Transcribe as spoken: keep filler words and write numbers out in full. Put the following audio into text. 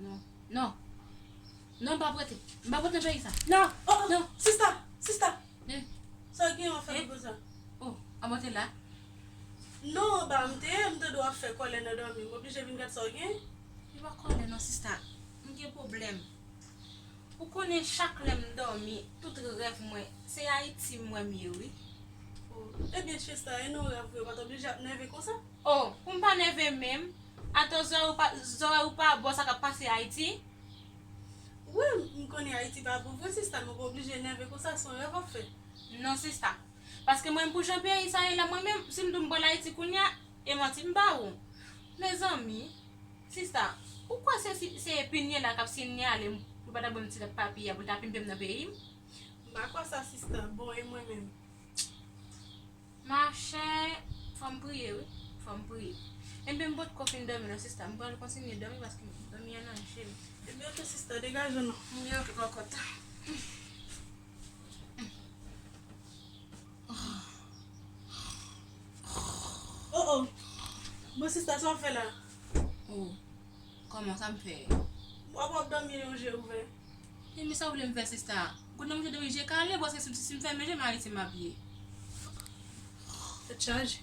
Non. Non, m p ap rete. M p ap rete nan peyi sa. Non, oh, oh, non. Sista, sista. Eh. Sa w gen w ap fè konsa? Oh, a mwen te la. Non, anba m te ye, m tande w ap fè kòlè nan dòmi. M oblije vin gad sa w gen. Li pa kòlè non, sista. M gen pwoblèm. Ou konnen chak lè m dòmi, tout rèv mwen, se Ayiti m wè m ye, wi. Oh, ebyen, sista, e nan rèv ou pa t oblije ap nève konsa? Oh, pou m pa nève menm, atò zòrèy ou pa, zòrèy ou pa bò sa k ap pase Ayiti? Wi, m konnen Ayiti pa bon vre, sista, men ou pa oblije nève konsa, se yon rèv w ap fè. Non, sista. Paske mwen, pou jan peyi sa ye la, mwen menm, si m di w m pral Ayiti kounye a, e manti m ba ou. Mezanmi, sista, ou kwè se, si, se pinye la k ap sinyale m pou l pa ta ban m ti papye a, pou l ta pimpe m nan peyi m? M pa kwè sa, sista. Bon, e mwen menm? Machè, fò m priye, wi. Fò m priye. Enben, m potko fin dòmi, non, sista. M pral kontinye dòmi paske dòmi an nan je m. Ebyen, oke, sista, degaje w non. M ye oke, m kontan. Oh, oh. Bon, sista, sa w fè la? Oh, kòman sa m fè? W ap, w ap dòmi yon je ouvè. E men sa w vle m fè, sista? Kounye a m te dòmi je kale, paske si, si m fèmen je m, Ayiti m ap ye. Tèt chaje.